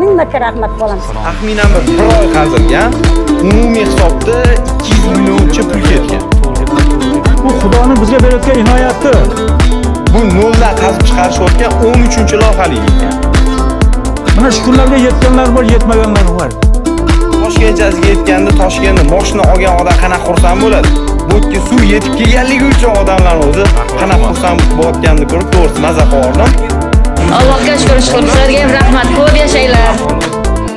Ming marta rahmat bolam. Taxminan bir oy qazilgan. Umumiy hisobda 200 millioncha pul ketgan. Bu Xudoni bizga berayotgan inoyati. Bu noldan qazib chiqarishayotgan 13-loyihalik ekan. Mana shu kunlarga yetganlar bor, yetmaganlar bor. Toshkentchasiga yetganda Toshkentda moshina olgan odam qanaqa xursand bo'ladi? Bu yerga suv yetib kelganligi uchun odamlar o'zi qanaqa xursand bo'layotganini ko'rib, to'g'risi maza qildim. Allohga shukur, shukur. Sizlarga ham rahmat. Ko'p yashanglar.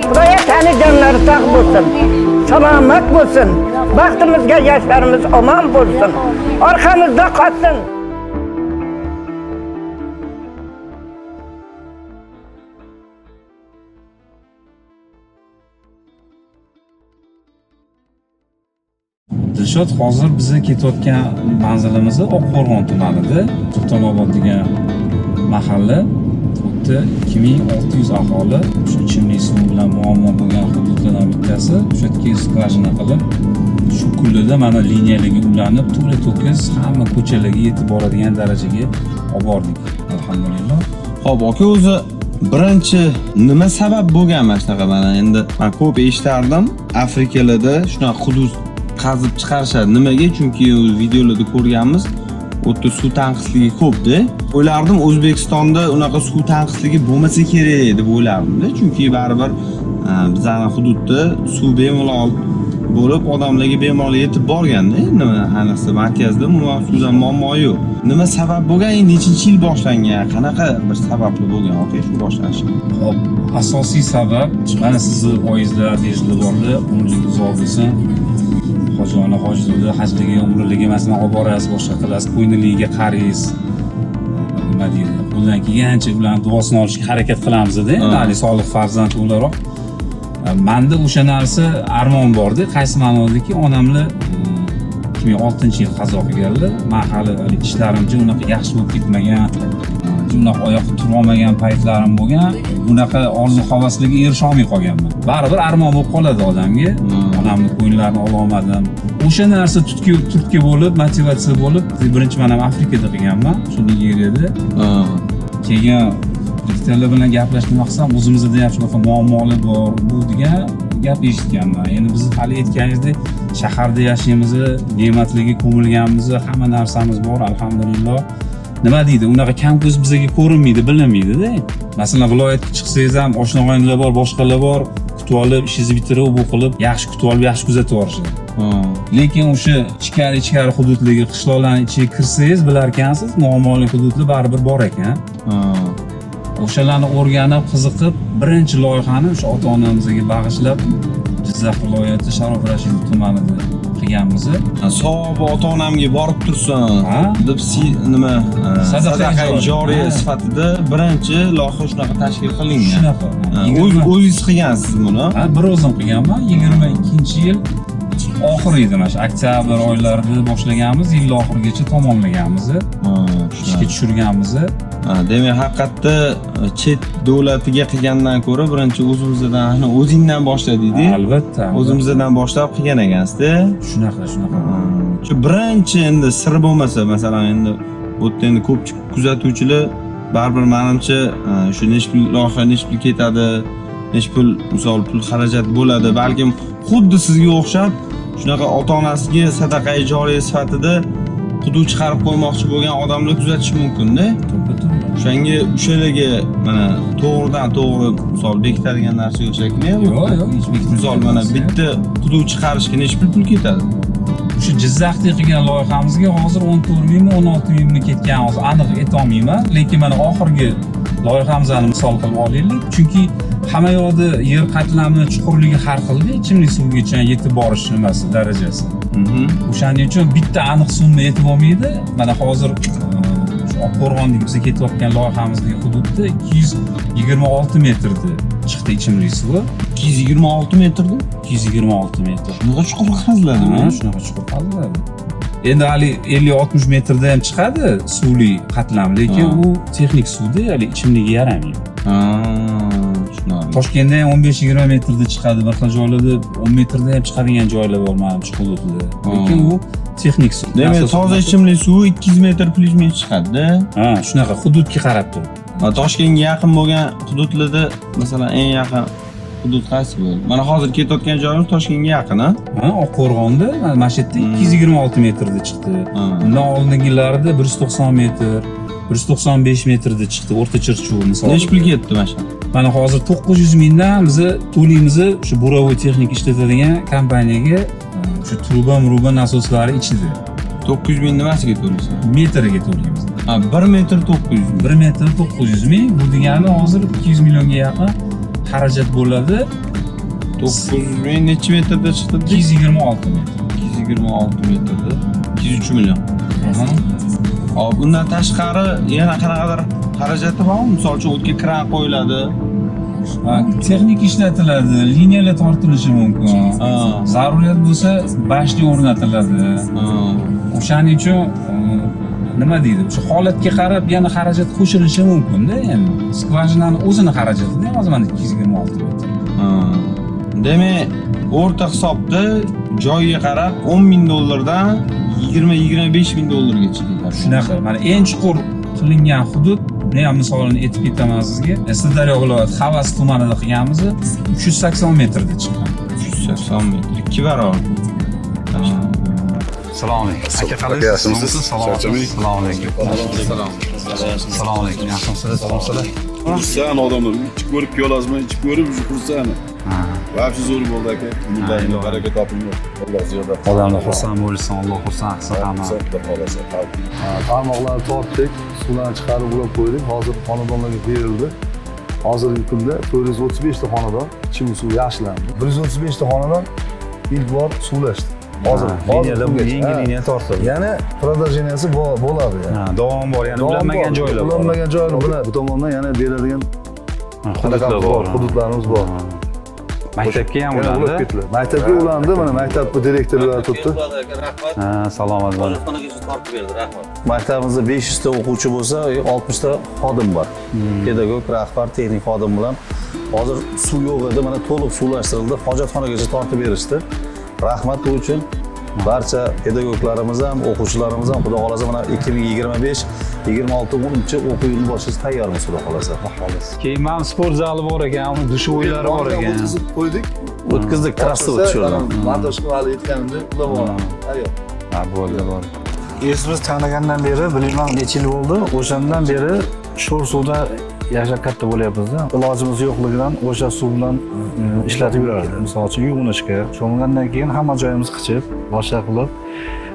Xudoya tani jonlari sog' bo'lsin. Salomat bo'lsin. Baxtimizga yoshlarimiz omon bo'lsin. Orqamizda qolsin. Dilshod, hozir bizni ketayotgan manzilimiz Oqqo'rg'on tumanida Sultonobod degan mahalla. U yerda 2600 aholi shu ichimlik suvi bilan muammo bo'lgan hududlardan bittasi. O'sha yerga skvajina qilib, shu kunlarda mana liniyalarga ulanib, to'la to'kis hamma ko'chalarga yetib boradigan darajaga olib bordik. Alhamdulillah. Xo'p, aka, o'zi birinchi nima sabab bo'lgan mana shunaqa? Mana endi men ko'p eshitardim, Afrikalarda shunaqa hudud qazib chiqarishadi. Nimaga? Chunki videolarda ko'rganmiz, u yerda suv tanqisligi ko'p-da. O'ylardim, O'zbekistonda unaqa suv tanqisligi bo'lmasa kerak deb o'ylardim-da. Chunki baribir bizning hududda suv bemalol bo'lib, odamlarga bemalol yetib borganda, nima ayniqsa markazda umuman suvdan muammo yo'q. Nima sabab bo'lgan, nechinchi yil boshlangan, qanaqa bir sababli bo'lgan aka shu boshlanishi? Hop, asosiy sabab mana sizni oyingizlar, adangizlar borlar, umrlik uzoq bo'lsin. Hoji ona, hoji doda hajliga, umrliga masalan olib borasiz, boshqa qilasiz, ko'ngliligiga qaraysiz. Nima deydi, qo'ldan kelgancha ularni duosini olishga harakat qilamiz-da, endi hali solih farzand o'laroq. Manda o'sha narsa armon borda, qaysi ma'nodaki onamlar 2006-yil qazo qilganlar. Man hali ishlarim unaqa yaxshi bo'lib ketmagan, unaqa oyoqqa turolmagan paytlarim bo'lgan. Bunaqa orzu havaslarga erisha olmay qolganman. Baribir armon bo'lib qoladi odamga. Onamni ko'ngllarini ololmadim. O'sha narsa turtki bo'lib, motivatsiya bo'lib, birinchi man ham Afrikada qilganman, shu Nigeriyada. Keyin diktorlar bilan gaplashib nima qilsam, o'zimizda ham shunaqa muammolar bor, bu degan gap eshitganman. Endi biz hali aytganingizdek shaharda yashaymiz, ne'matlarga ko'milganmiz, hamma narsamiz bor, alhamdulillah. Nima deydi, unaqa kam ko'z bizga ko'rinmaydi, bilinmaydi-da. Masalan, viloyatga chiqsangiz ham oshna og'aynilar bor, boshqalar bor, kutib olib, ishingizni bitirib, bu qilib, yaxshi kutib olib, yaxshi kuzatib yuborishadi. Lekin o'sha ichkari hududlarga, qishloqlarning ichiga kirsangiz, bilar ekansiz, muammoli hududlar baribir bor ekan. O'shalarni o'rganib, qiziqib, birinchi loyihani o'sha ota-onamizga bag'ishlab Jizzax viloyati Sharof Rashidov tumanida qilganmiz. Savobi ota-onamga borib tursin deb nima sadaqa joriya sifatida birinchi loyiha shunaqa tashkil qilingan. Shunaqa. O'zingiz qilgansiz buni? Ha, bir o'zim qilganman. 22-yil oxiri edi, mana shu oktyabr oylarida boshlaganmiz, yil oxirigacha tamomlaganmiz. Ishga tushirganmiz. Demak, haqiqatda chet davlatiga qilgandan ko'ra birinchi o'zimizdan, o'zingdan boshladingiz. Albatta. O'zimizdan boshlab qilgan ekansizda. Shunaqa. Shu birinchi endi sir bo'lmasa, masalan, endi bu yerda endi ko'pchilik kuzatuvchilar baribir menimcha shu necha pul loyiha, necha pul ketadi, necha pul misol pul xarajat bo'ladi, balkim xuddi sizga o'xshab shunaqa ota-onasiga sadaqa joriya sifatida quduq chiqarib qo'ymoqchi bo'lgan odamlar kuzatishi mumkin-da. To'ppa-to'g'ri. O'shanga o'shalarga mana to'g'ridan to'g'ri misol bekitadigan narsa yo'q shekilli. Yo'q, hech bekitadigan. Misol mana bitta quduq chiqarishga necha pul ketadi? O'sha Jizzaxda qilgan loyihamizga hozir 14 mingmi, 16 mingmi ketgan, hozir aniq aytolmayman, lekin mana oxirgi loyihamizni misol qilib olaylik. Chunki hamma yoqda yer qatlami chuqurligi har xilda, ichimlik suvigacha yetib borish nimasi darajasi. O'shaning uchun bitta aniq summa yetib olmaydi. Mana hozir shu Oqqo'rg'ondagi biz ketayotgan loyihamizdagi hududda 226 metrda chiqdi ichimlik suvi. 226 metrda? 226 metr. Shunaqa chuqur qaziladimi? Ha, shunaqa chuqur qaziladi. Endi hali 50-60 metrda ham chiqadi suvli qatlam, lekin u texnik suvda, hali ichimlikka yaramaydi. Tushunarli. Toshkentda ham 15-20 metrda chiqadi, bir xil joylarda 10 metrda ham chiqadigan joylar bor manimcha hududlarda. Lekin u texnik suv. Demak, toza ichimlik suvi 200 metr plyus minus chiqadi-da. Ha, shunaqa hududga qarab turib. Toshkentga yaqin bo'lgan hududlarda, masalan, eng yaqin hudud qaysi bo'ldi? Mana hozir ketayotgan joyimiz Toshkentga yaqin, a? Ha, Oqqo'rg'onda mana shu yerda 226 metrda chiqdi. Undan oldingi yillarda 190 metr, 195 metrda chiqdi O'rta Chirchiq misol. Necha pul ketdi mana shu? Mana hozir 900 mingdan biza to'laymiz shu буровой texnika ishlatadigan kompaniyaga, shu truba mruba nasoslari ichida. 900 ming nimasiga to'laysan? Metriga to'laymiz. Ha, 1 metr 900 ming. 1 metr 900 ming, bu degani hozir 200 millionga yaqin xarajat bo'ladi. 900 ming necha metrda chiqdi? 226 metr. 226 metrda 203 million. Hop, undan tashqari yana qanaqadir xarajati bormi? Misol uchun, o'tga kran qo'yiladi. Ha, texnika ishlatiladi, liniyalar tortilishi mumkin. Zaruriyat bo'lsa, башня o'rnatiladi. O'shaning uchun nima deydi, o'sha holatga qarab yana xarajat qo'shilishi mumkin-da endi. Скважина ni o'zini xarajatida hozir mana 226 metr. Ha. Demak, o'rta hisobda joyiga qarab 10 ming dollardan 20-25 ming dollargacha ketadi. Shunaqa. Mana eng chuqur qilingan hudud, buni ham misolini aytib ketaman sizga. Sirdaryo viloyati Xavas tumanida qilganmiz, 380 metrda chiqqan. 380 metr, 2 barobar. Assalomu alaykum. Aka, qalaysiz? Yaxshimisiz? Salomatmisiz? Assalomu alaykum. Assalomu alaykum. Yaxshimisiz? Salomatsizlar? Xursand odamlar ichib ko'rib, piyolasi ichib ko'rib, shu xursand. Вообще zo'r bo'ldi, aka. Umrlaringda baraka topinglar. Alloh ziyoda. Odamlar xursand bo'lsin, Alloh xursand qilsin hamma. Xudo xohlasa. Tarmoqlarni tortdik, suvlarni chiqarib ulab qo'ydik. Hozir xonadonlarga berildi. Hozirgi kunda 435 ta xonadon ichimlik suvi yaxshilandi. 135 ta xonadon ilk bor suvlashdi. Hozir hozir Liniyalar, kungacha, yangi ha. liniya tortildi. Yana продолжение si bo'ladi yani. Ha, davom bor, ya'ni Davom ulanmagan bor. joylar bor. Ulanmagan joylar bular. Bu tomondan yana beradigan Hududlar bor. Hududlarimiz bor. Maktabga ham Yana ulab ulandi. ketiladi. Maktabga ulandi, mana maktabni direktorlari turibdi. Ha, salomat bo'ling. Maktabimizda 500 ta o'quvchi bo'lsa, 60 ta xodim bor. Pedagog, rahbar, texnik xodim bilan. Hozir suv yo'q edi, mana to'liq suvlashtirildi, hojatxonagacha tortib berishdi. Rahmat bu uchun. Barcha pedagoglarimiz ham, o'quvchilarimiz ham, Xudo xohlasa, mana 2025 26 o'quv yilini boshlashga tayyormiz, Xudo xohlasa. Keyin mana sport zali bor ekan, uni душевой lari bor ekan. O'tkazib qo'ydik. O'tkazdik, trassa o'tishdi. Montaj qilib hali aytganimdek ulab olamiz. Tayyor. Ha, bo'ldi, bo'ldi. Esimiz tanigandan beri, bilmayman necha yil bo'ldi, o'shandan beri sho'r suvda yashab katta bo'lyapmizda. Ilojimiz yo'qligidan o'sha suv bilan ishlatib yurardik. Misol uchun, yuvinishga cho'milgandan keyin hamma joyimiz qichib, boshqa qilib,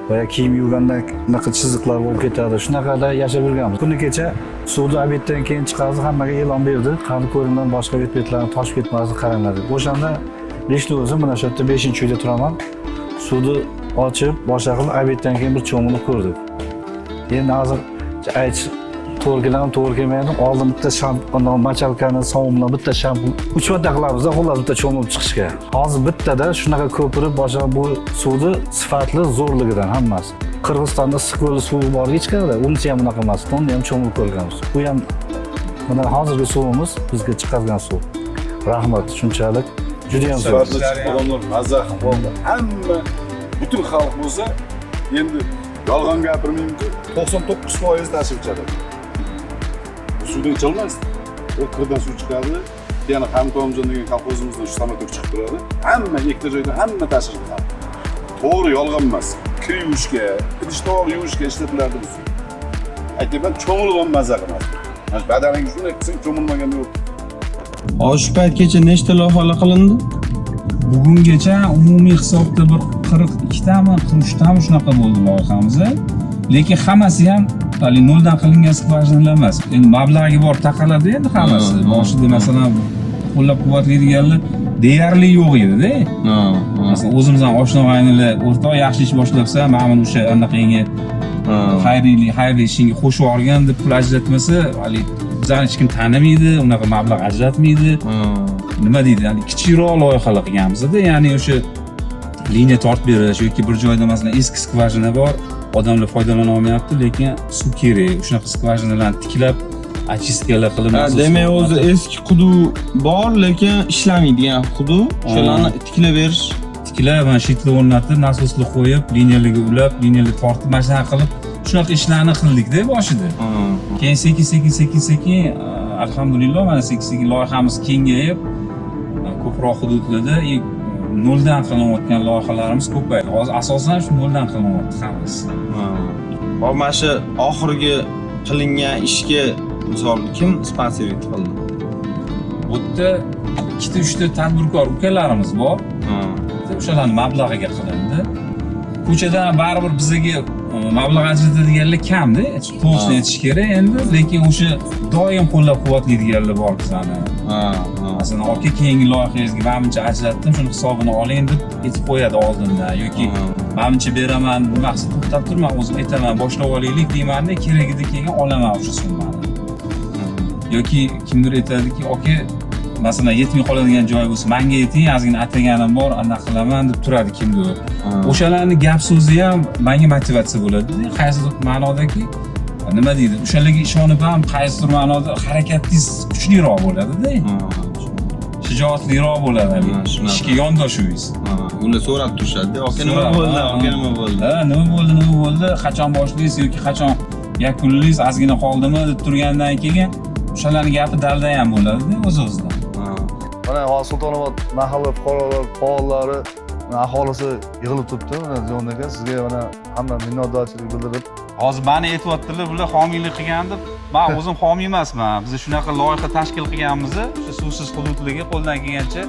boya kiyim yuvganda bunaqa chiziqlar bo'lib ketadi. Shunaqada yashab yurganmiz. Kuni kecha suvni обед dan keyin chiqardi, hammaga e'lon berdi. Qani ko'ringlar, boshqa bet betlarni toshib ketmasin, qaranglar deb. O'shanda лично o'zim mana shu yerda beshinchi uyda turaman. Suvni ochib, boshqa qilib, обед dan keyin bir cho'milib ko'rdik. Endi hozir aytish to'g'ri keladimi, to'g'ri kelmaydimi? Oldin bitta shampun, мочалка ni sovun bilan bitta shampun uch marta qilamizda, xullas, bitta cho'milib chiqishga. Hozir bittada shunaqa ko'pirib, boshqa, bu suvni sifatli zo'rligidan hammasi. Qirg'izistonda Issiqko'l suvi bor hech qayerda, unisi ham bunaqa emas. Unda ham cho'milib ko'rganmiz. Bu ham mana hozirgi suvimiz, bizga chiqargan suv. Rahmat shunchalik. Juda ham zo'r. Sifatli chiqib, odamlar maza qilib qoldi. Hamma, butun xalq bo'lsa, endi yolg'on gapirmayman, 99% tashib ichadi. Bu suvdan icholmasdi. U qirdan suv chiqadi. Yana Hamkomjon degan kolxozimizdan shu самотёк chiqib turadi. Hamma ikkita joyda hamma tashirdi xalq. To'g'ri, yolg'on emas. Kir yuvishga, idish tovoq yuvishga ishlatilardi bu suv. Aytyapman, cho'milib ham maza qilmasdi. Mana shu badaningga shunday qilsang, cho'milmagan yo'q. Hozir shu paytgacha nechta loyihalar qilindi? Bugungacha umumiy hisobda bir 42 tami, 43 tami, shunaqa bo'ldi loyihamiz. Lekin hammasi ham haligi noldan qilingan скважина lar emas. Endi mablag'i bor taqaladi endi hammasi. Boshida, masalan, qo'llab quvvatlaydiganlar deyarli yo'q edi-da. Ha, ha. Masalan, o'zimiz ham oshna og'aynilar, o'rtoq, yaxshi ish boshlabsan, mana buni o'sha anaqangga, xayriylik, xayrli ishingga qo'shib yuborgin deb pul ajratmasa, haligi bizani hech kim tanimaydi, unaqa mablag' ajratmaydi. Nima deydi, ya'ni kichikroq loyihalar qilganmizda, ya'ni o'sha liniya tortib berish yoki bir joyda, masalan, eski скважина bor, odamlar foydalana olmayapti, lekin suv kerak, shunaqa скважина larni tiklab, очистка lar qilib, Ha, nasos demak, o'zi o'rnatib, eski quduq bor, lekin ishlamaydigan quduq, o'shalarni tiklab berish. Tiklab, mana щит lar o'rnatib, nasoslar qo'yib, liniyalarga ulab, liniyalar tortib, mana shunaqa qilib. Shunaqa ishlarni qildikda boshida. Keyin sekin sekin sekin sekin alhamdulillah, mana sekin sekin loyihamiz kengayib, ko'proq hududlarda noldan qilinayotgan loyihalarimiz ko'paydi. Hozir asosan shu noldan qilinyapti hammasi. Hop, mana shu oxirgi qilingan ishga, misol, kim sponsorlik qildi? Bu yerda ikkita uchta tadbirkor ukalarimiz bor. O'shalarni mablag'iga qilindi. Ko'chadan baribir bizaga mablag' ajratadiganlar kamda, to'g'risini aytish kerak endi, lekin o'sha doim qo'llab-quvvatlaydiganlar bor bizani. Masalan, aka, keyingi loyihangizga mana buncha ajratdim, shuni hisobini oling deb aytib qo'yadi oldindan yoki mana buncha beraman, nima qilsa to'xtab turma, o'zim aytaman, boshlab olaylik deymanda, keragida keyin olaman o'sha summani. Yoki kimdir aytadiki, aka, masalan, yetmay qoladigan joyi bo'lsa, manga ayting, ozgina ataganim bor, anaqa qilaman deb turadi kimdir. O'shalarni gap so'zi ham manga motivatsiya bo'ladi, qaysidir ma'nodaki, nima deydi, o'shalarga ishonib ham qaysidir ma'noda harakatingiz kuchliroq bo'ladida, shijoatliroq bo'ladi, Shunaqa. ishga yondashuvingiz. Ular so'rab turishadi, aka, nima So'rab, bo'ldi, aka, nima bo'ldi? Ha, nima bo'ldi, nima bo'ldi, qachon boshlaysiz yoki qachon yakunlaysiz, ozgina qoldimi deb turgandan keyin o'shalarni gapi dalda ham bo'ladida o'z o'zidan. Mana hozir Sultonobod mahalla fuqarolar faollari, mana aholisi yig'ilib turibdi. Mana Ziyoddin aka, sizga mana hamma minnatdorchilik bildirib, Hozir mani aytyaptilar, bular homiylik qilgan deb. Man o'zim homiy emasman. Biz shunaqa loyiha tashkil qilganmiz, o'sha suvsiz hududlarga qo'ldan kelgancha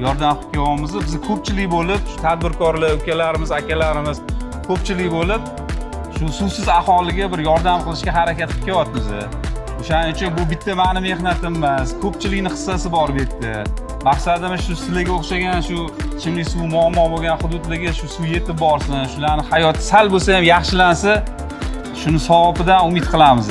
yordam qilib kelyapmiz. Biz ko'pchilik bo'lib, shu tadbirkorlar, ukalarimiz, akalarimiz ko'pchilik bo'lib, shu suvsiz aholiga bir yordam qilishga harakat qilib kelyapmiz. O'shaning uchun bu bitta mani mehnatim emas, ko'pchilikni hissasi bor bu yerda. Maqsadimiz shu sizlarga o'xshagan shu ichimlik suvi muammo bo'lgan hududlarga shu suv yetib borsin, shularni hayoti sal bo'lsa ham yaxshilansa, shuni savobidan umid qilamiz.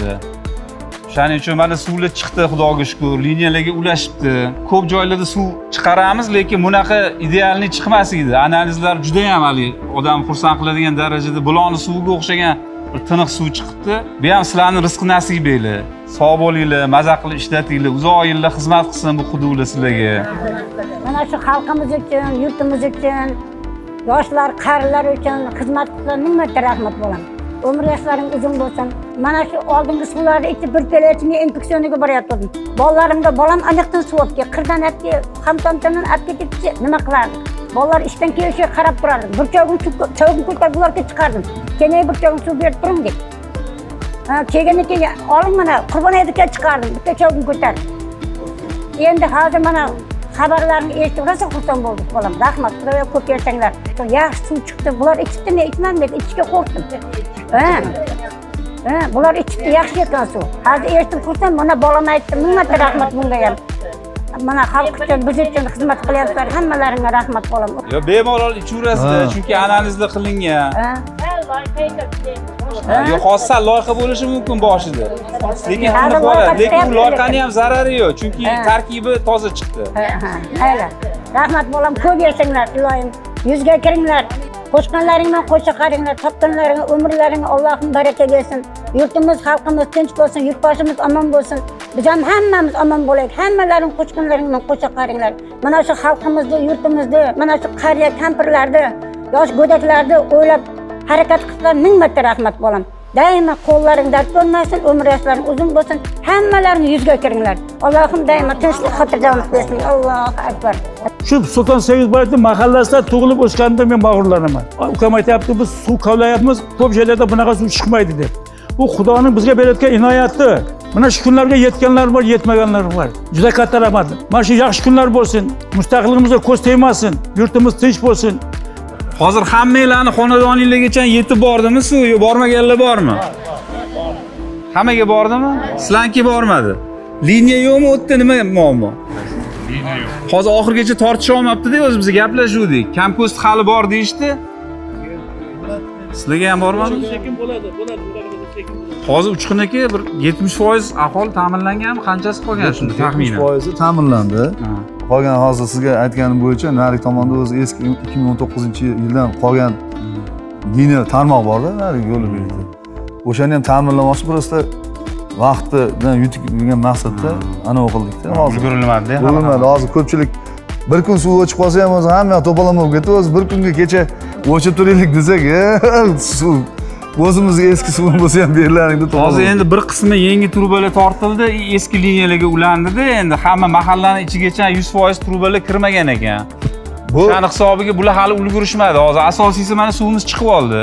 O'shaning uchun mana suvlar chiqdi, Xudoga shukur, liniyalarga ulashibdi. Ko'p joylarda suv chiqaramiz, lekin bunaqa идеальный chiqmas edi. Analizlar juda ham haligi odam xursand qiladigan darajada buloqni suviga o'xshagan bir tiniq suv chiqibdi. Bu ham sizlarning rizq nasibanglar. Sog' bo'linglar, maza qilib ishlatinglar, uzoq yillar xizmat qilsin bu quduqlar sizlarga. Mana shu xalqimiz uchun, yurtimiz uchun, yoshlar, qarilar uchun xizmat qilgan ming marta rahmat bolam. Umr yoshlaring uzun bo'lsin. Mana shu oldingi suvlarni ichib bir piyola ichib men infeksioniga borayotgandim. Bolalarimga bolam aniqdan suv olib kel, qirdan olib kel, hamtomchadan olib ketib nima qilardik? Bolalar ishdan kelishiga qarab turardim. Bir chovg'in chovg'in ko'tarib ularga chiqardim. Keyin bir chovg'in suv berib turing deb. Ha, kelgandan keyin oling, mana Qurbon hayitiga chiqardim, bitta chovg'in ko'tarib. Endi hozir mana xabarlarni eshitib rosa xursand bo'ldik bolam. Rahmat, Xudoyo ko'p yashanglar. Yaxshi suv chiqdi. Bular ichibdi, men ichmam dedi, ichishga qo'rqdim. Ha. Ha, bular ichibdi, yaxshi ekan suv. Hozir eshitib xursand, mana bolam aytdi, ming marta rahmat bunga ham. Mana xalq uchun, biz uchun xizmat qilyapsizlar, hammalaringga rahmat bolam. Yo, bemalol ichaverasizlar, Ha. chunki analizlar qilingan. Ha. Yo, hozir sal loyiha bo'lishi mumkin boshida. Lekin Hali qilib loyiha qoladi. Lekin u chiqyapti. loyihani ham zarari yo'q, chunki Ha. tarkibi toza chiqdi. Ha, mayli. Rahmat bolam, ko'p yashanglar, iloyim. Yuzga kiringlar. Qo'shganlaring bilan qo'sha qaringlar, topganlaringga, umrlaringga Allohim baraka bersin. Yurtimiz, xalqimiz tinch bo'lsin, yurtboshimiz omon bo'lsin. Biz ham hammamiz omon bo'laylik. Hammalaring qo'shganlaring bilan qo'sha qaringlar. Mana shu xalqimizni, yurtimizni, mana shu qariya kampirlarni, yosh go'daklarni o'ylab harakat qilsalar, ming marta rahmat bolam. Doimo qo'llaring dard ko'rmasin, umr yoshlaring uzun bo'lsin. Hammalaring yuzga kiringlar. Allohim doimo tinchlik, xotirjamlik bersin. Allohu akbar. Shu Sulton Segizboyevni mahallasida tug'ilib o'sganimda men mag'rurlanaman. Ukam aytyapti, biz suv kavlayapmiz, ko'p joylarda bunaqa suv chiqmaydi deb. Bu Xudoning bizga berayotgan inoyati. Mana shu kunlarga yetganlar bor, yetmaganlar bor. Juda katta rahmat. Mana shu yaxshi kunlar bo'lsin, mustaqilligimizga ko'z tegmasin, yurtimiz tinch bo'lsin. Hozir hammanglarni xonadoninglargacha yetib bordimi suv yo bormaganlar bormi? Hammaga bordimi? Sizlarniki bormadi. Liniya yo'qmi u yerda, nima muammo? Hozir oxirigacha tortisha olmabdi-da, o'zi biz gaplashuvdik. Kamko'st hali bor deyishdi. Sizlarga ham bormadi? Sekin bo'ladi, bo'ladi, sekin. Hozir Uchqun aka, bir 70% aholi ta'minlanganmi? Qanchasi qolgan shunda taxminan? 70% ta'minlandi. Ha. Qolgan hozir sizga aytganim bo'yicha narigi tomonda o'zi eski 2019-yildan qolgan liniya tarmoq borda, narigi yo'li bu yerda. O'shani ham ta'minlamoqchi, просто vaqtidan yutik degan maqsadda anavi qildikda hozir. Ulgurilmadi. Ulgurmadi. Hozir ko'pchilik bir kun suv o'chib qolsa ham o'zi hamma yoq to'polon bo'lib ketdi. O'zi bir kunga kecha o'chib turaylik desak, suv O'zimizga eski suv bo'lsa ham berilaring deb. Hozir endi bir qismi yangi trubalar tortildi, eski liniyalarga ulandida. Endi hamma mahallani ichigacha 100% trubalar kirmagan ekan. Bu O'shani hisobiga bular hali ulgurishmadi. Hozir asosiysi mana suvimiz chiqib oldi.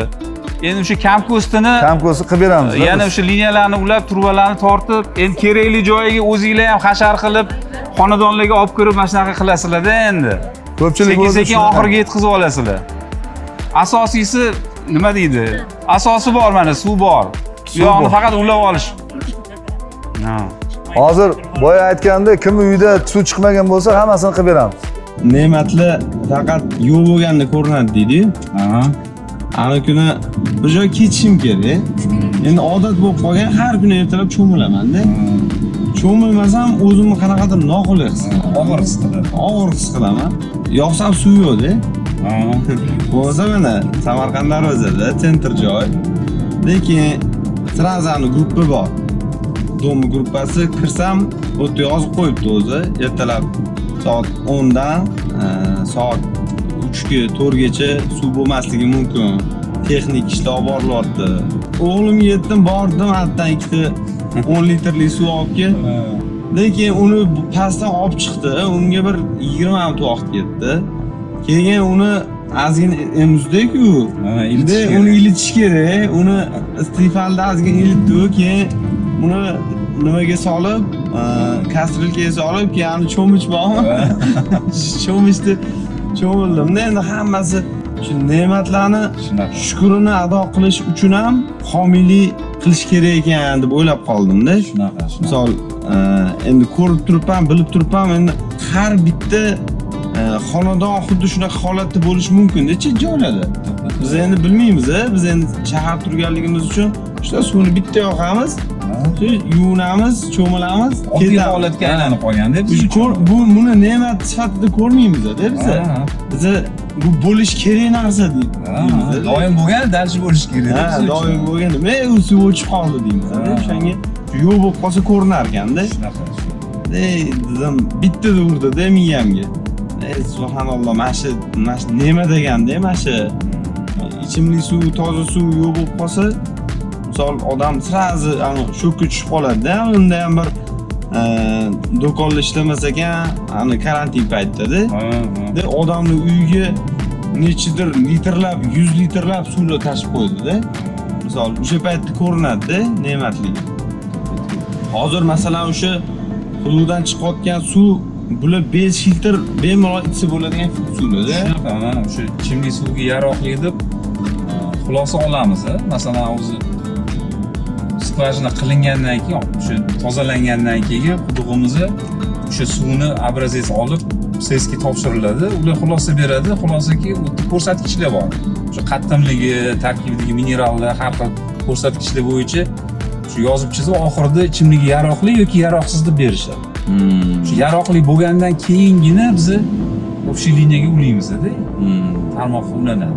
Endi o'sha kam-ko'stini kam-ko'sti qilib beramiz. Yana o'sha liniyalarni ulab, trubalarni tortib, endi kerakli joyiga o'zinglar ham hashar qilib, xonadonlarga olib kirib mana shunaqa qilasizlar-da endi. Ko'pchilik Sekin o'zi sekin shunaqa. oxiriga yetkazib olasizlar. Asosiysi nima deydi? Asosi bor, mana suv bor. Bu yog'ini bor. faqat ulab olish. Ha. Hozir boya aytganda, kim uyida suv chiqmagan bo'lsa, hammasini qilib beramiz. Ne'matli faqat yo'q bo'lganda ko'rinadi deydi-yu. Ana kuni bir joyga ketishim kerak. Endi odat bo'lib qolgan, har kuni ertalab cho'milaman-da. Cho'milmasam o'zimni qanaqadir noqulay his qilaman. Og'ir his qiladi. Og'ir his qilaman. Yoqsam suv yo'q-da. Bo'lmasa mana Samarqand darvozada центр joy. Lekin сразу gruppa bor. Дом gruppasi kirsam, u yerda yozib qo'yibdi o'zi. Ertalab soat 10 dan soat 3 ga 4 gacha suv bo'lmasligi mumkin. Texnik ishlar olib borilyapti. O'g'limga yetdim, bordim, hatto ikkita 10 litrli suv olib kel. Lekin uni pastdan olib chiqdi. Unga bir 20 minut vaqt ketdi. Keyin uni ozgina emizdik-ku. Ilitish De, uni ilitish kerak. Uni Tefalda ozgina ilitdi, keyin uni nimaga solib, kastrulkaga solib, keyin ani cho'mich bormi? Cho'michni cho'mildim. Endi hammasi shu ne'matlarni Shunaqa. shukrini ado qilish uchun ham homiylik qilish kerak ekan deb o'ylab qoldimda. Shunaqa, shunaqa. Misol, endi ko'rib turibman, bilib turibman, endi har bitta xonadon xuddi shunaqa holatda bo'lishi mumkin-da chet joylarda. Biz endi bilmaymiz, biz endi shahar turganligimiz uchun shu suvni bitta yoqamiz, shu yuvinamiz, cho'milamiz, Oddiy ketamiz. holatga aylanib qolganda biz Biz uchun. buni ne'mat sifatida ko'rmaymiz-da biz. Biza bu bo'lishi kerak narsa deymiz. Doim bo'lgan, дальше bo'lishi kerak. Ha, biz uchun. doim bo'lgan. Nima u suv o'chib qoldi deymiz. O'shanga yo'q bo'lib qolsa ko'rinar ekanda. Shunaqa. Ey, dedim, bitta urdi-da miyamga. Ey, subhanalloh, mana shu nima deganda, mana shu ichimlik suv, toza suv yo'q bo'lib qolsa, misol odam сразу ani shokka tushib qoladi-da. Unda ham bir do'konda ishlamas ekan, ani karantin paytida-da. De odamni uyiga nechidir litrlab, 100 litrlab suvlar tashib qo'ydi-da. Misol o'sha paytda ko'rinadi-da ne'matligi. Hozir masalan o'sha hududdan chiqayotgan suv bular bez filtr bemalol ichsa bo'ladigan suvlar-da. Shunaqa, mana o'sha ichimlik suvga yaroqli deb xulosa olamiz. A. Masalan, o'zi скважина qilingandan keyin, o'sha tozalangandan keyin qudug'imizni o'sha suvni образец olib SESga topshiriladi. Ular xulosa beradi. Xulosaki, u yerda ko'rsatkichlar bor. O'sha qattimligi, tarkibidagi minerallar, har xil ko'rsatkichlar bo'yicha shu yozib chizib, oxirida ichimligi yaroqli yoki yaroqsiz deb berishadi. Shu yaroqli bo'lgandan keyingina bizni общий liniyaga ulaymiz-da. Tarmoqqa ulanadi.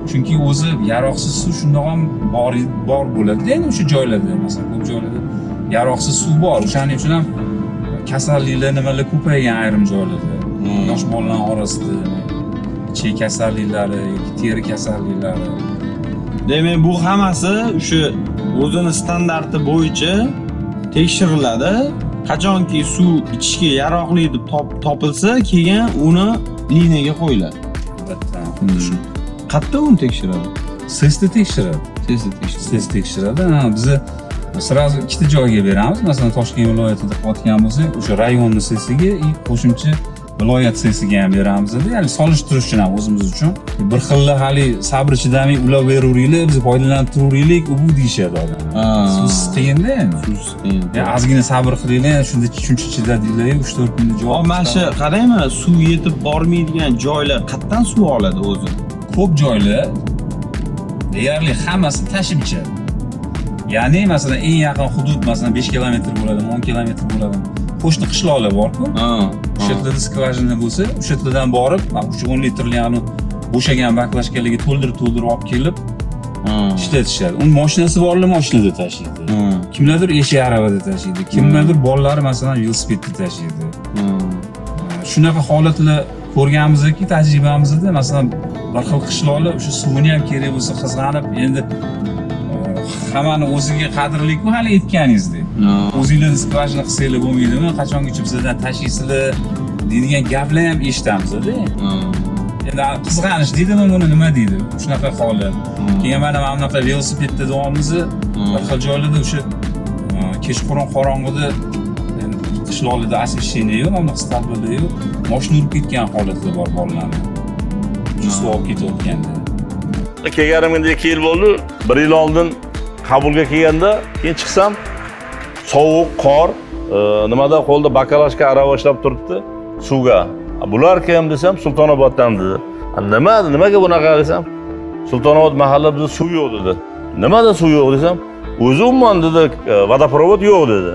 Chunki o'zi yaroqsiz suv shundoq ham bor bor bo'ladi endi o'sha joylarda, masalan, ko'p joylarda yaroqsiz suv bor. O'shaning uchun ham kasalliklar nimalar ko'paygan ayrim joylarda. Yosh bolalar orasida ichak kasalliklari yoki teri kasalliklari. Demak, bu hammasi o'sha o'zini standarti bo'yicha tekshiriladi. Qachonki suv ichishga yaroqli deb topilsa, keyin uni liniyaga qo'yiladi. Albatta, xuddi shu. Qayerda uni tekshiradi? SESda tekshiradi. SESda tekshiradi. SES tekshiradi. Ha, biza сразу ikkita joyga beramiz. Masalan, Toshkent viloyatida qilayotgan bo'lsak, o'sha rayonni SESiga и qo'shimcha viloyat SESiga ham beramiz. Ya'ni solishtirish uchun ham o'zimiz uchun. Bir xilla hali sabr chidamay ulab beraveringlar, biz foydalanib turaveraylik, u bu deyishadi odamlar. Suvsiz qiyinda endi. Suvsiz qiyin. Ya, ozgina sabr qilinglar, shunda shuncha chidadinglar, 3-4 kunda javob. Hop, mana shu qarangmi, suv yetib bormaydigan joylar qayerdan suv oladi o'zi? Ko'p joylar deyarli hammasi tashib ichadi. Ya'ni masalan eng yaqin hudud masalan 5 kilometr bo'ladimi, 10 kilometr bo'ladimi? Qo'shni qishloqlar bor-ku. O'sha yerlarda скважина bo'lsa, o'sha yerlardan borib, mana o'sha 10 litrli ani bo'shagan баклажка larga to'ldirib to'ldirib olib kelib ishlatishadi. Uni mashinasi borlar mashinada tashiydi. Kimlardir eshak aravada tashiydi, kimlardir bolalari masalan velosipedda tashiydi. Shunaqa holatlar ko'rganmizki, tajribamizda masalan bir xil qishloqlar o'sha suvini ham kerak bo'lsa qizg'anib, endi Hammani o'ziga qadrli-ku hali aytganingizdek. O'zinglarni skvajina qilsanglar bo'lmaydimi? Qachongacha bizlardan tashlaysizlar deydigan gaplar ham eshitamiz-da. Endi qizg'anish deydimi buni, nima deydi? Shunaqa holat. Keyin mana bunaqa velosipedda deyapmiz, bir xil joylarda o'sha kechqurun qorong'ida qishloqlarda освещение yo'q, mana bunaqa stolbalar yo'q. Moshina urib ketgan holatlar bor bolalarni. Shu suv olib ketayotganda. Kelganimga 2 yil bo'ldi. 1 yil oldin qabulga kelganda, keyin chiqsam sovuq, qor, nimada qo'lda bakalashka arava ishlab turibdi suvga. Bular kim desam, Sultonoboddan dedi. Nima, nimaga bunaqa desam, Sultonobod mahalla bizda suv yo'q dedi. Nimada suv yo'q desam, o'zi umuman dedi, vodoprovod yo'q dedi.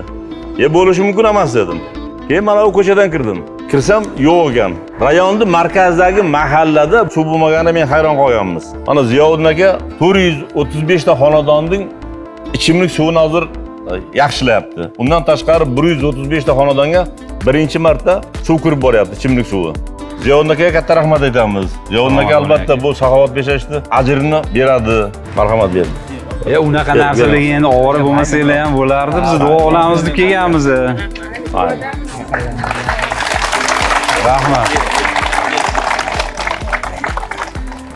Bo'lishi mumkin emas dedim. Keyin mana u ko'chadan kirdim. Kirsam yo'q ekan. Rayonning markazdagi mahallada suv bo'lmaganda men hayron qolganmiz. Mana Ziyovuddin aka 435 ta xonadonning ichimlik suvini hozir yaxshilayapti. Undan tashqari 135 ta xonadonga birinchi marta suv kirib boryapti, ichimlik suvi. Ziyovuddin akaga katta rahmat aytamiz. Ziyovuddin aka albatta bu saxovat peshashni ajrini beradi. Marhamat berdi. Unaqa narsalarga endi ovora bo'lmasanglar ham bo'lardi. Biz duo olamiz deb kelganmiz. Rahmat.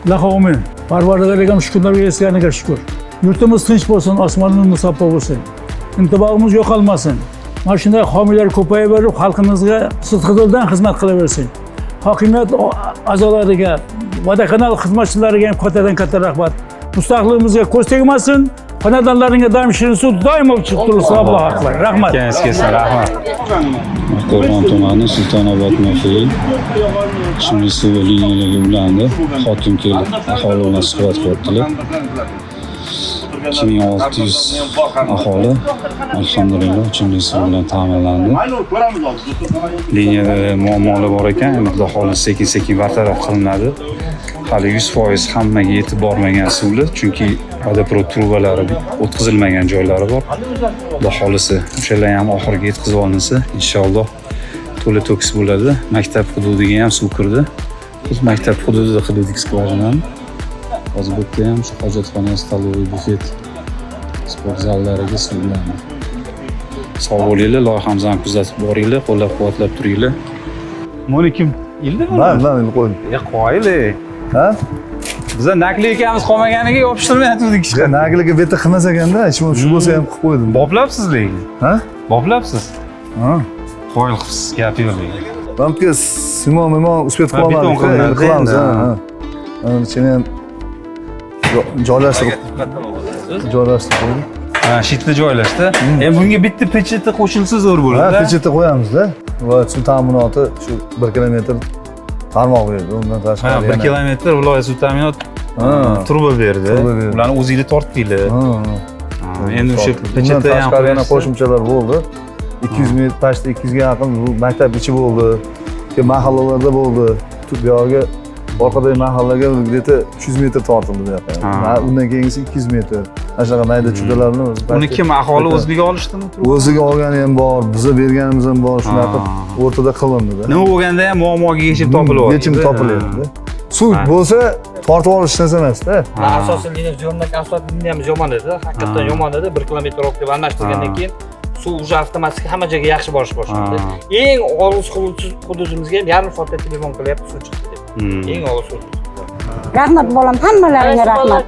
Ilohi omin. Parvardigorga shukrlar yetisganiga shukur. Yurtimiz tinch bo'lsin, osmonimiz musaffo bo'lsin. Intibog'imiz yo'qolmasin. Mana shunday homiylar ko'payaverib, xalqimizga sidqidildan xizmat qilaversin. Hokimiyat a'zolariga, vodokanal xizmatchilariga ham kattadan katta rahmat. Mustaqilligimizga ko'z tegmasin, xonadonlaringga doim shirin suv doimo chiqib tursin. Allohu akbar. Rahmat. Kelsin, rahmat. Qo'rg'on tumani Sultonobod nohiya ichimlik suvi liniyalariga ulandi. Hokim kelib aholi bilan suhbat qildilar. 2600 aholi alhamdulillah ichimlik suvi bilan ta'minlandi. Liniyada muammolar bor ekan, endi xudo xohlasa sekin-sekin bartaraf qilinadi. Hali 100% hammaga yetib bormagan suvlar, chunki vodoprovod trubalari o'tkazilmagan joylari bor. Xudo xohlasa o'shalar ham oxiriga yetkazib olinsa, inshaalloh to'la to'kis bo'ladi. Maktab hududiga ham suv kirdi. Biz maktab hududida qildik skvajinani. Hozir bu yerda ham shu hojatxona, stoloviy, bufet, sport zallariga suv ulandi. Sog' bo'linglar, loyihamizni kuzatib boringlar, qo'llab-quvvatlab turinglar. Buni kim ildimi? Man ilib qo'ydim. Qoyil. Ha? Biza nakleykamiz qolmaganiga yopishtirmayotgandik hech qanday. Nakleyka bu yerda qilmas ekanda, shu bo'lsa ham qilib qo'ydim. Boplabsiz lekin. Ha? Boplabsiz. Ha. Qoyil qilibsiz, gap yo'q lekin. Mana simon mimon uspet qilamiz, qilamiz, ha. Mana ichini ham joylashtirib qo'ydik. Ha, shitni joylashdi. Endi bunga bitta pecheta qo'shilsa zo'r bo'ladi. Ha, pecheta qo'yamiz-da. Viloyat suv ta'minoti shu 1 kilometr tarmoq berdi. Undan tashqari 1 kilometr viloyat suv ta'minoti turba berdi. Ularni o'zinglar tortdinglar. Endi o'sha pecheta ham tashqari yana qo'shimchalar bo'ldi. 200 metr pastda 200 ga yaqin bu maktab ichi bo'ldi. Keyin mahallalarda bo'ldi. Bu yog'iga orqadagi mahallaga где-то 300 metr tortildi bu yoqqa. Undan keyingisi 200 metr. Mana shunaqa mayda chudalarni uni kim aholi o'zliga olishdimi? O'ziga olgani ham bor, biza berganimiz ham bor, shunaqa o'rtada qilindi-da. Nima bo'lganda ham muammoga yechim topilyapti. Yechim topilyapti. Suv bo'lsa tortib olish narsa emas-da. Asosiy liniya ziyomdan asosiy liniyamiz yomon edi. Haqiqatan yomon edi. 1 kilometr olib almashtirgandan keyin suv уже avtomatik hamma joyga yaxshi borish boshlandi. Eng olis hududimizga ham yarim soatda telefon qilyapti, suv chiqdi deb. Eng olis hudud. Rahmat bolam, hammalaringga rahmat.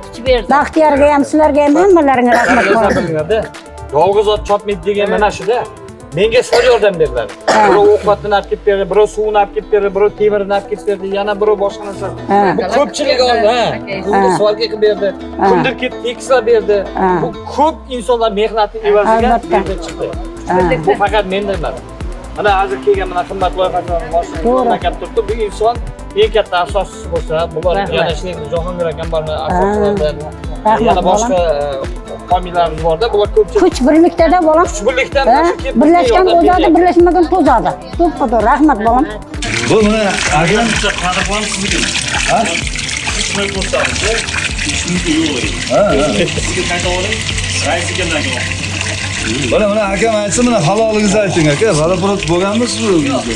Baxtiyorga ham, sizlarga ham hammalaringga rahmat bolam. Yolg'iz ot chopmaydi degan mana shuda. Menga sizlar yordam berdilar. Birov ovqatini olib kelib berdi, birov suvini olib kelib berdi, birov temirini olib kelib berdi, yana birov boshqa narsa. Bu ko'pchilik oldi, ha. Kimdir svalka qilib berdi, kimdir kelib tekislab berdi. Bu ko'p insonlar mehnati evaziga chiqdi. Bu faqat mendan emas. Mana hozir kelgan mana qimmat loyihalarning boshida turibdi. Bu inson eng katta asoschisi bo'lsa, bular yana ishlaydi, Jahongir akam bor, asoschilardan. Yana boshqa homiylarimiz borda, bular ko'pchilik. Kuch birlikda bolam. Kuch birlikda birlashgan o'zadi, birlashmagan to'zadi. To'ppa-to'g'ri, rahmat bolam. Bu mana akam qadrlan siznikimi? Ha? Shunday ko'rsatamiz. Ichimlik yo'q edi. Ha. Sizga qayta oling. Rais ekandan keyin. Mana akam aytsin, mana halolingizni ayting aka. Vodoprovod bo'lganmi siz o'zingizda?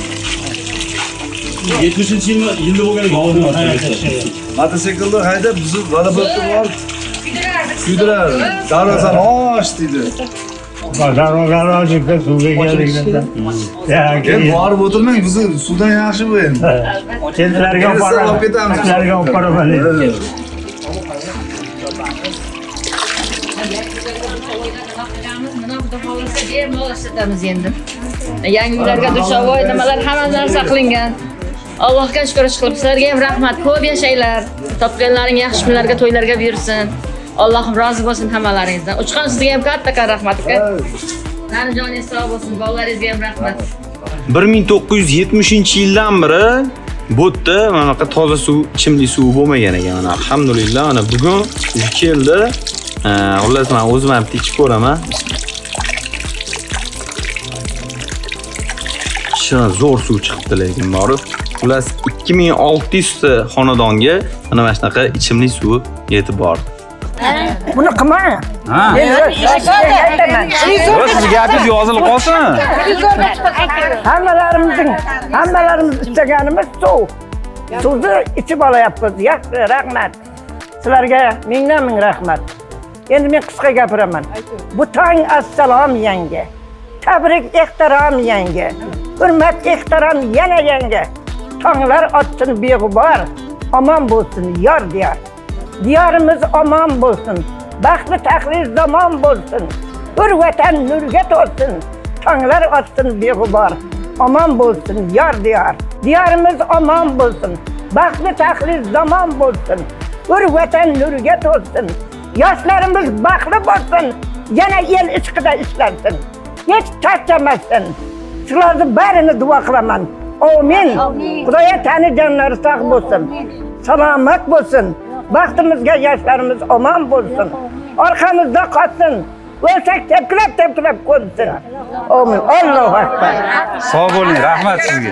70-yilda bo'lgan. Mototsiklni haydab bizni vodoprovodga borib Kuydiradi. Darvozani och deydi. Darvozani ochib suvga keldik. Endi borib o'tirmang, bizni suvdan yaxshi bu endi. Sizlarga olib Endi olib ketamiz. Sizlarga olib boraman. Mana xudo xohlasa bemalol ishlatamiz endi. Yangi uylarga dushovoy nimalar hamma narsa qilingan. Allohga shukr qilib sizlarga ham rahmat. Ko'p yashanglar. Topganlaring yaxshi kunlarga, to'ylarga buyursin. Allohim rozi bo'lsin hammalaringizdan. Uchqon sizga ham kattakon rahmat aka. Nani joningiz sog' bo'lsin, bolalaringizga ham rahmat. 1970-yildan beri bu yerda mana bunaqa toza suv, ichimlik suvi bo'lmagan ekan. Mana alhamdulillah, mana bugun keldi. Xullas, men o'zim ham bitta ichib ko'raman. Shuna zo'r suv chiqibdi lekin borib. Xullas 2600 ta xonadonga mana shunaqa ichimlik suvi yetib bordi. Buni qilma. Ha. Aytaman. Siz gapingiz yozilib qolsin. Hammalarimiz istaganimiz suv. Suvni ichib olayapmiz. Yaxshi, rahmat. Sizlarga mingdan ming rahmat. Endi men qisqa gapiraman. Bu tong assalom yangi. Tabrik ehtirom yangi. Hurmat ehtirom yana yangi. Tonglar otsin beg'ubor, omon bo'lsin yor diyor. Diyorimiz omon bo'lsin. Baxtli taxli zamon bo'lsin. Bir vatan nurga to'lsin. Tonglar otsin beg'ubor, omon bo'lsin yor diyor. Diyorimiz omon bo'lsin. Baxtli taxli zamon bo'lsin. Bir vatan nurga to'lsin. Yoshlarimiz baxtli bo'lsin. Yana el ishqida ishlansin. Hech charchamasin. Shularni barini duo qilaman. Amin. Xudoya tani jonlari sog' bo'lsin. Salomat bo'lsin. Baxtimizga yoshlarimiz omon bo'lsin. Orqamizda qolsin. O'lsak tepkilab tepkilab qo'ysin. Amin. Allohu akbar. Sog' bo'ling, rahmat sizga.